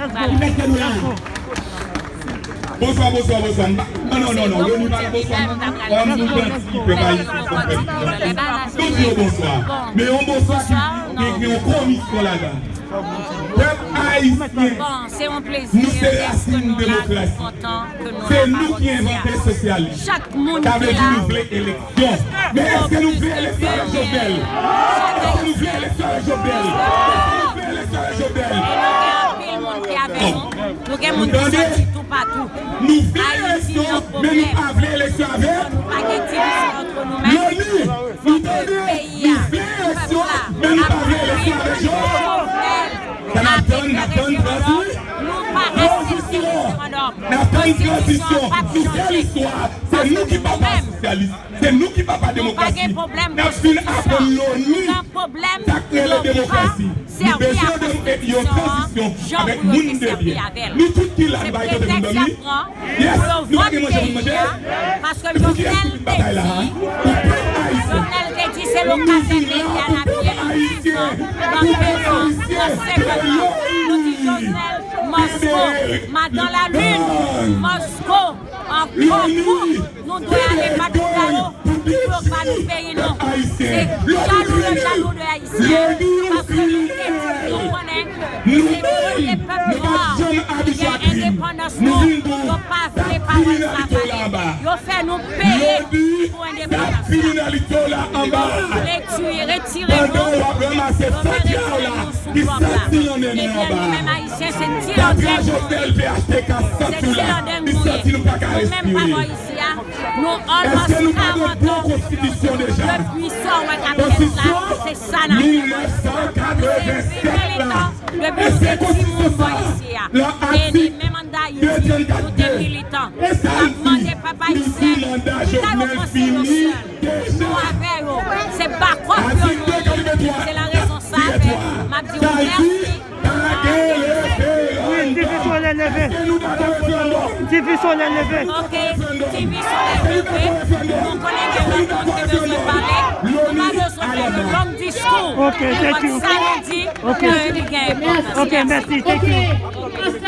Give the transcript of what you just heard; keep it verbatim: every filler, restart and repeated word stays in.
Pou mete nou la. Bonswa, bonswa, bonswa. Non, non, non, non. Loni pa la bonswa. Ann nou janti, pèp ayisyen, pèp. Nou di yo bonswa. Men yon bonswa ki gen yon komisyon ladan. Pèp ayisyen, nou se rasin demokrasi. Se nou ki envante sosyalis. Sa vle di nou vle eleksyon. Men èske nou vle eleksyon avèk Jovenel? Èske nou vle eleksyon avèk Jovenel? Èske nou vle eleksyon avèk Jovenel? Nou gen moun ki soti toupatou. Nou vle eleksyon, men nou pa vle eleksyon avèk Loni. Nou tande, nou vle eleksyon, men nou pa vle eleksyon avèk Jovenel. Sa n ap tann, n ap tann tranzisyon. Tranzisyon. N ap tann tranzisyon. Nou fè listwa. Se nou ki papa sosyalis. Se nou ki papa demokrasi. N ap vin aprann Loni sa k rele demokrasi. Nou bezwen yon, yon tranzisyon avèk moun de byen. Nou tout ki la, nou pa gen kote pou n dòmi. Yes, nou pa gen manje pou n manje. E pou kiyès nou vin batay la a? Pou pèp ayisyen. Nou vin la pou pèp ayisyen. Pou pèp ayisyen. Kenbe Loni. Kenbe Loni. Nou dwe ale bat pou yo, pou yo ba nou peyi nou. Se jalou yo jalou de Ayisyen, paske nou te di, nou konnen ke se premye pèp nwa ki gen endepandans nou, yo pa vle pawòl sa pale. Yo fè nou peye pou endepandans la. Yo vle retire nou, yo vle retire nou sou glòb la. Ebyen, nou menm Ayisyen, se ti landeng nou ye. Se ti landeng nou ye. Nou menm pa bò isi a, nou almost karant an de pwisans wè k ap fèt la, se sa n ap fè. Nou se vye militan depi nou te timoun bò isi a. E menm anndan Ayiti, nou te militan. N ap mande pèp ayisyen, kite yo panse yo sèl. Nou avè yo. Se bakòp yo nou ye. Se la rezon sa fè m ap di w mèsi. Wi, Tifi Solèy leve. Tifi Solèy leve. Ok, Tifi Solèy leve. Nou konnen gen lòt moun ki bezwen pale. Nou pa bezwen fè yon long diskou. Ok, thank you. Sa nou di, ok, li gen enpòtans. Ok, mèsi, thank you.